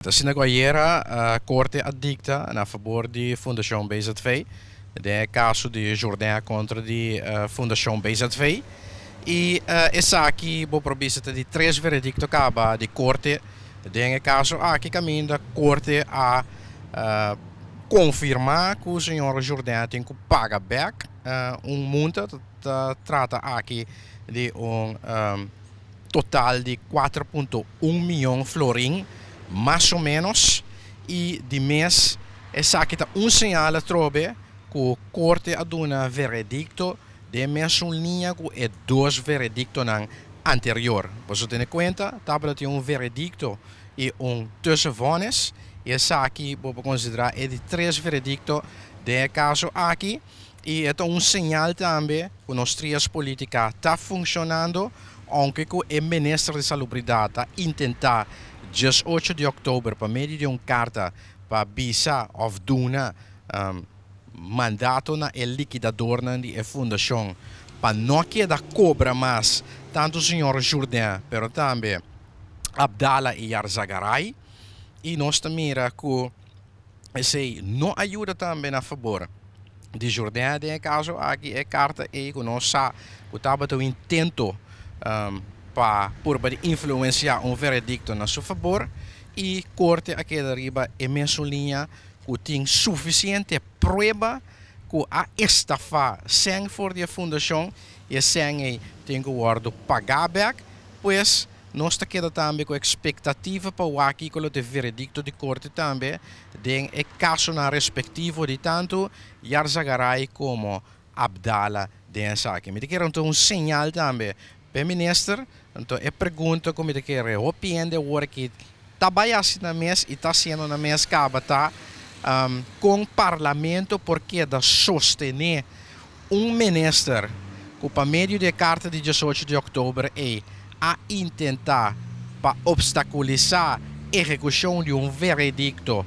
Asina ku ayera korte a dikta na fabor di Fundashon BZV den e kaso di Jourdain kontra di Fundashon BZV i esaki bo por bisa ta di tres veredikto kaba di korte den e kaso aki kaminda korte a konfirmá ku señor Jourdain tin ku paga bèk un multa ta trata aki di un total di 4.1 mion florin, mas o menos, y di mes esaki ta un señal atrobe cu Corte a duna veredicto den mesun liña cu e dos veredictonan anterior. Boso tene cuenta, tabata tin un veredicto y un tussenvonnis, y esaki bo por considera e di tres veredicto den e caso aki. Y e ta un señal tambe cu nos trias politica ta funcionando, aunke cu e minister di Salubridad ta intenta 18 di october pa medio di un carta pa bisa of duna mandato na e liquidadornan di e fundacion pa no keda cobra mas tanto señor Jourdain pero tambe Abdala y Yarzagaray. Y nos ta mira cu esey no a yuda tambe na fabor di Jourdain den e caso aki. E carta ey cu nos sa cu tabata un intento pa purba di influencia un veredicto na su fabor, y corte a keda riba e mesun liña cu tin suficiente prueba cu a estafa cen for di e fundacion y e cen ey tin cu wordo paga bek. Pues nos ta keda tambe ku ekspektativa pa wak kiko lo ta e veredikto di korte tambe den e kasonan respektivo di tantu Yarzagaray komo Abdala den esaki. Mi ta kere anto un señal tambe pa e minister, anto e pregunta ku mi ta kere hopi hende awor aki ta bai hasi nan mes i ta hasiendo nan mes kaba ta kon parlamento por keda sostené un minister ku pa medio di e karta di 18 di òktober ei a intentá pa opstakulisá ehekushon di un veredikto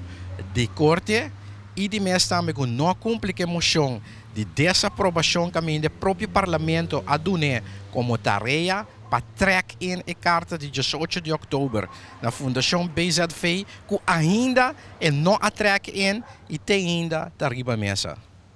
di korte i di mes tambe ku no a kumpli ku e moshon di desaprobashon kaminda e propio parlamento a dun'é komo tarea pa trèk in e karta di 18 di òktober na Fundashon BZV ku ainda e no a trèk in i te ainda ta riba mesa.